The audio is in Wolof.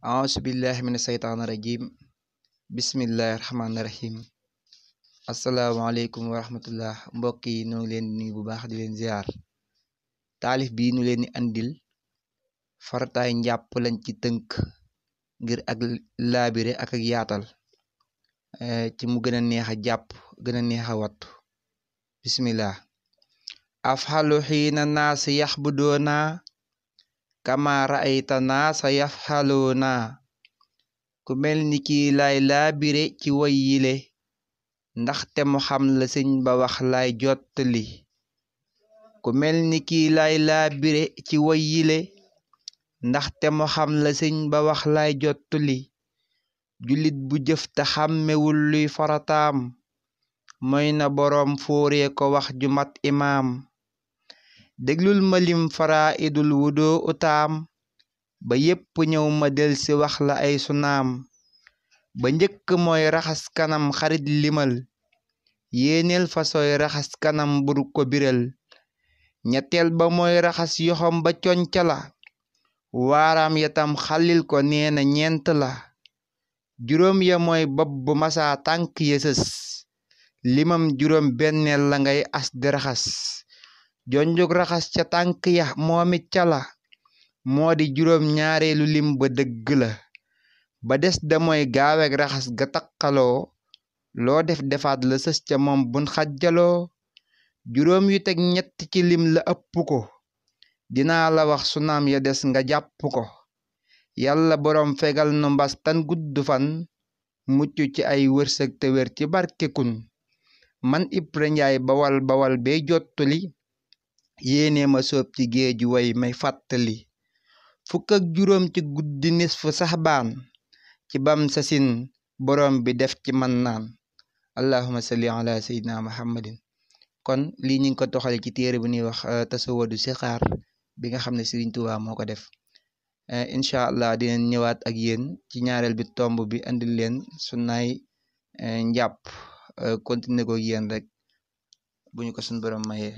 auzu billahi mina seytaani rajim bismillahi rahmaani rahim asalaamaaleykum wa rahmatullah mbokk yi nu ngi leen di nuyu bu baax di leen ziar taalif bii nu leen di andil farataay njàpp lañ ci tënk ngir ak laabire ak yaatal ci mu gën a neex a jàpp gën a neex a wattu bismillah afxalu xiina naas yaxbudoona kama ra'ayta naasa yafxaluuna ku mel ni kii laay laabire ci way yile ndaxte mu xam la sëñ ba wax laay jottali ku mel ni kii laay laabire ci way yile ndaxte mu xam la sëñ ba wax laay jottali jullit bu jëf te xàmmewul luy farataam mooy na boroom fóoree ko wax ju mat imaam déglul ma lim faraidul wudoo utaam ba yépp ñëw ma del si wax la ay sunaam ba njëkk mooy raxas kanam xarit limal yéeneel fa sooy raxas kanam bur ko biral ñetteel ba mooy raxas yoxom ba conca la waaraam yatam xalil ko neena ñeent la juróom ya mooy bopp bu masaa tànk yësës limam juróom benneel la ngay as di raxas jonjug raxas ca tànk ya moomit ca la moo di juróom ñaareelu lim ba dëgg la ba des da mooy gaaweg raxas ga taqaloo loo def defaat la sës ca moom bun xajjaloo juróom yu teg ñett ci lim la ëpp ko dinaa la wax sunaam ya des nga jàpp ko yàlla boroom fegal nu mbas tan gudd fan mucc ci ay wërsëg te wér ci barke kun man Ibra Njaay bawal bawal bey jottali yéene ma soob ci géeju way may fàttali fukk ak juróom ci guddi nisfu saxbaan ci bam sasin boroom bi def ci man naan allahumma salli ala sayyidina muhammadin kon lii ñu ngi ko toxale ci téere bu ñuy wax tasawadu sixaar bi nga xam ne Sëriñ Tuubaa moo ko def incha allah dinañ ñëwaat ak yéen ci ñaareel bi tomb bi andil leen sunnaay njàpp continuer ko yéen rek bu ñu ko suñ borom mayee